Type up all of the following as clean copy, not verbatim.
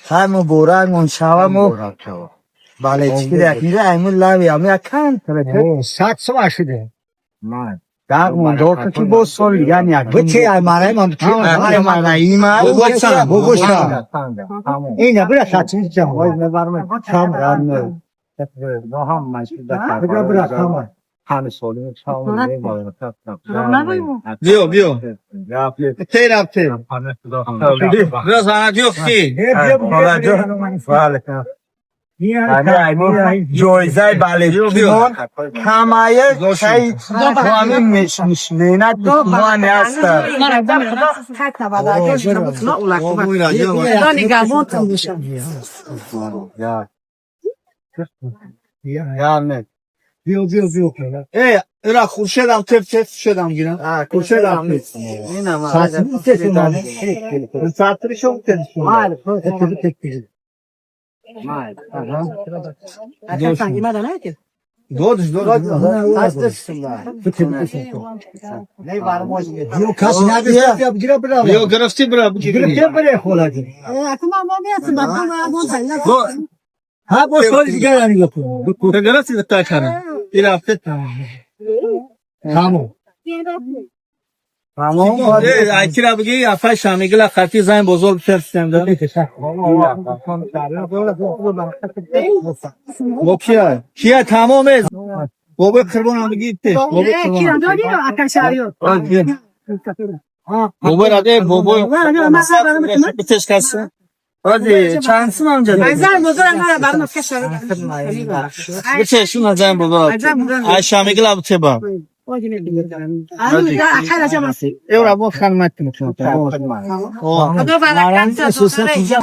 Хай, муборак мон шава мо. Бале, чики якира аймун лави ам якан. 100 сом ашиде. Даг мон дор ки боз сол яни як. Бучи ай мараи ман чи мараима. Богоша. Ина бира сатин чам. Ой, мебарам. Чам рам. Но ҳам Бира, бира, тамом. Ҳами солим чам. Биё, биё. Тей рафте. Биё, зана, биё, ки. Ҷоизаи балечкимон камая шай ҳамин меҳнат душмани ҳаста. Худо нигаҳбонтон бошад. Биё, биё, биё. Э, ира Хуршедам теп теп шедам гирам. Хуршедам. Сатин. Сатри шом теп. Додиш, додиш. Биё, кас надиста, гира, бира. Биё, гирифти, бира. Гирифте, бира, холади. Ҳа, бо соли дигар ани кун. Гирифти, та кара. Ира рафте. Тамом. Э, айкира биги, афай шамигила хати зайн бозор биферстем да. Бо кия? Кия тамом э. Бобои қурбонам биги пеш. Бобои қурбонам. Бобои раде, бобои. Битеш каси. Ози чанд сум амҷа? Битеш шуна зайн бозор. Ай шамигила битеба. Эвра бо хидмат мекунам.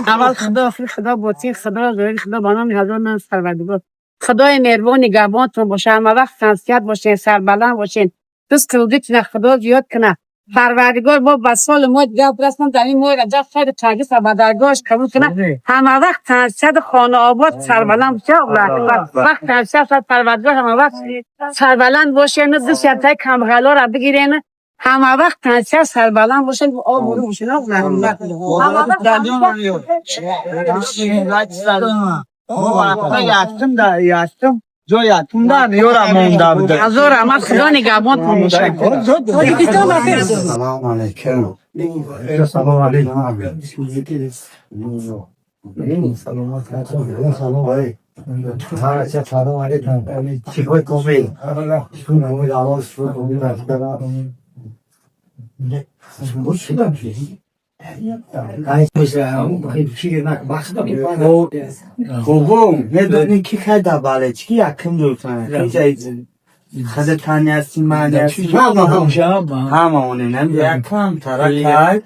اول خدا، آخر خدا، باطین خدا، ظاهر خدا، با نام هزار من پروردگار. خدای مهربان نگهبانتون باشه. همه وقت تنسیت باشین، سربلند باشین. دست کردیتون خدا زیاد کنه. پروردگار با به سال ما دیگه برسن، در این ماه رجب خیر ترگیز و درگاهش قبول کنه. همه وقت تنسیت، خانه آباد، سربلند باشه. وقت تنسیت پروردگار، همه وقت سربلند باشین. دست یه کمغلا را بگیرین. همه وقت تنسیت، سربلند باشین، آب باشین. همه وقت. Яттым да яттым. Ҷо яттумда ёра монда буда. Ҳазор раҳмат, худо нигаҳбонтон бошад. Салом алейкум. Салом алейкум. Салом алейкум. Чикой комил. Бобо, медонӣ ки хайда балечки якум ҷуртан. Хада тани ҳасти, мани ҳасти. Ҳама онем якам таракай.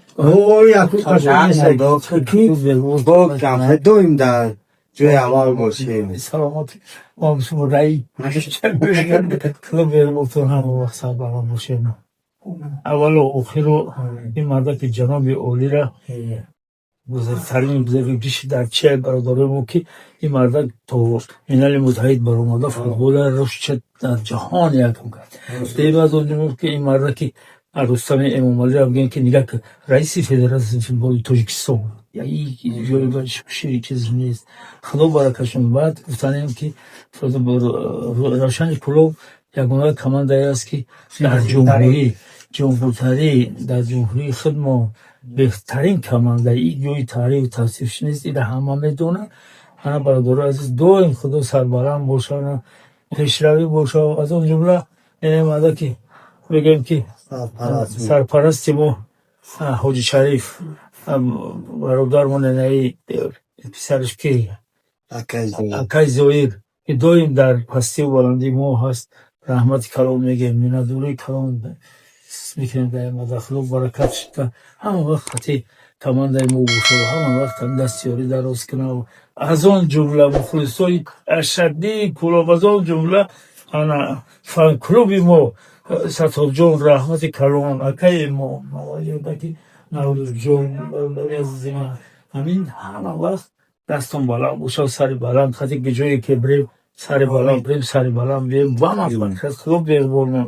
Бокам доим дар ҷои аввал бошем. Саломат мо шумо раи худо меҳрубонтон, ҳама вақт сарбаланд бошем. Аввалу охиру ин мардаки ҷаноби олира бузургтарин бузургиши дар чия бародарои мо, ки ин мардак то Милали Муттаҳид баромада, футбола рушд дар ҷаҳон якум кард. Деб аз он ҷумла ки ин мардаки Рустами Эмомалиро бигӯем, ки нигаҳ кун, раиси Федератсияи футболи Тоҷикистон, ҷои чиз нест. Худо баракашон. Баъд гуфтанем, ки Равшани Кӯлоб ягона командае аст, ки дар ҷумҳурӣ, ҷумҳуртарӣ, дар ҷумҳурии худ мо беҳтарин команда. И ҷои таърифу тавсифш нест, ира ҳама медонанд. Ана, бародарои азиз, доим худо сарбаланд бошанд, пешравӣ боша. Аз он ҷумла омада, ки мегӯем, ки сарпарасти мо Ҳоҷи Шариф бародармон, инаи писараш ки акай Зоир, ки доим дар пастиву баландии мо ҳаст, раҳмати калон мегӯем, миннатдории калон мекунем дар ин. Худо баракат шуда, ҳама вақт хати командаи мо боша, ҳама вақт дасти ёрӣ дароз кунад. Аз он ҷумла мухлисои ашаддии Кӯлоб, аз он ҷумла ана фан-клуби мо, Сатторҷон, раҳмати калон, акаи мо, ки Наврӯзҷон, бародари азизи ман. Ҳамин ҳама вақт дастон баланд бошад, сари баланд, хати ки ҷое ки бирем, сари баланд бирем, сари баланд бием, ба муваффақият. Худо беғболмон.